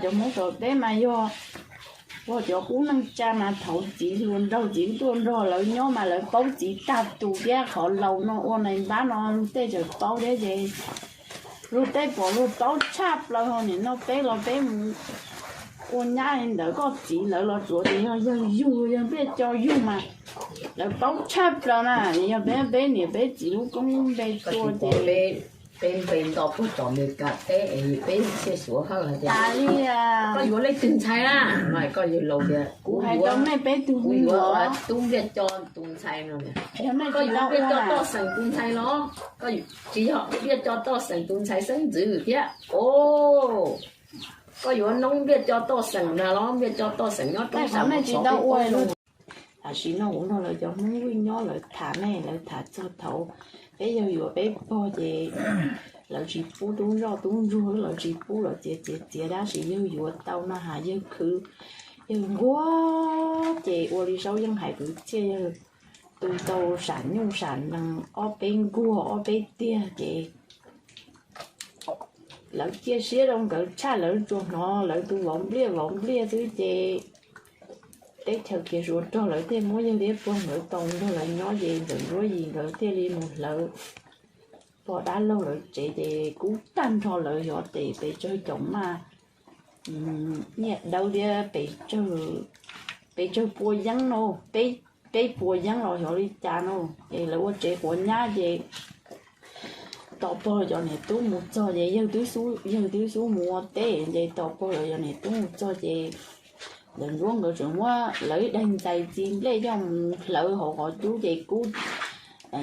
Cov Hmoob tom teb mas yog, yog cov qub neej tsa mas thaum txiv hluas nraug txiv tuaj nrog lawv nyob mas lawv paub txiv tag tus thiab. Qhov laus no ua nais npab no luag tej tseem paub thiab ces luag tej pom luag paub tshaj plaws. Ho nim no peb los peb mus ua nyab li ntawd, koj txiv lawv los tsuav tias yog yawg yug, yawg Npliaj Co yug mas lawv paub tshaj plaws na. Yog peb, peb niam peb txiv lub koob npe tua ces peb npe nto puag tom Meskas teb es peb thiaj suav hawj hais tias tas li, koj yuav leej twg ntxhais na? Koj yawg laus tias kuv hais rau nej peb tug, kuv yuav Tub Npliaj Co tus ntxhais no. Yog nej tsis tau ua, Toj Xeem tus ntxhais los, koj tsis yog Npliaj Co Toj Xeem tus ntxhais xeeb ntxwv thiab. O, koj yuav noob Npliaj Co Toj Xeem na los? Npliaj Co Toj Xeem nyob roob, nej tsis tau ua. Tam sim no kuv nrog lawv cov Hmoob Vwj nyob, lawv tham ne, lawv tham txog thaum peb yawg yuav peb pog ces lawv tsis pub tub ntsoj tub ntsuag, lawv tsis pub, lawv txiav txiav txiav, tab sis yawg yuav tau no has yawg khwv, yawg nquag ces ua li Saub Yeej hais kwv txhiaj, yawg tu tau sam nyuj sam nees ob peb nkuag ob peb tiag ces lawv cia siab rau nkawd tshaj, lawv tsuas hnov lawv tus vauv npliaj vauv npliaj xwb ces teb chaws kiag Suav rog lawv thiaj muab yawg thiab pog nkawd tau nrog lawv nyob ces Ntxawm Ntsuab Yim nkawd thiaj li mus hlawv pog dab laug lawv tsev ces kub tag nrho lawv xyov tes pes tsawg caum maj, nyiaj dawb thiab pes tsawg pua yeeb no, peb pua yeeb los xyov li cas no. Es lawv ua tsev quav nyab ces tos pog cov niam tub mus txog ces yawg twb xub, yawg twb xub mus ua teb ces tos pog lawv cov niam tub mus txog ces Ntxawm Ntsuab nkawd tseem muab lawv ib daig ntxais txiv nplej coj mus hlawv hauv qhov cub ces kub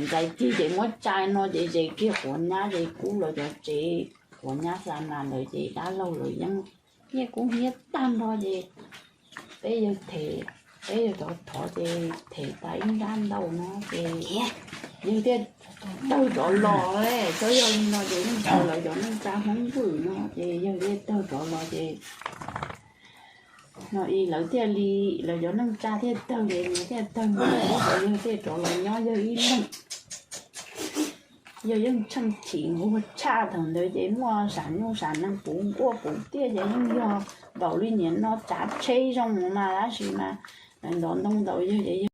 ntxais cig ces muab tsa no ces ze kiag quav nyab ces kub lawv cov tsev quav nyab xa nas ntawd ces dab laug lawv yeej, nyiaj kub hnyiab tag nrho ces peb yawg them, peb yawg rov thov ces them tas ib nrab ntau no ces yawg thiaj tawg rov los. Txhob yog li no ces yeej tau lawv cov neej tsa Hmoob Vwj no ces yawg thiaj tawg rov los ces no lawv thiaj li, lawv cov neej tsa thiaj tawg ces nws thiaj tawg mus, yawg thiaj rov los nyob yawg ib leeg. Yawg yeej tsheej chim nquag tshaj, thaum ntawd ces muaj sam nyuj sam nees puv nkuaj puv tiaj ces yeej yog npaum li nim no tsav tsheb zoo mus mas, tab sis mas lawv ntov ntoo ntaus yawg ces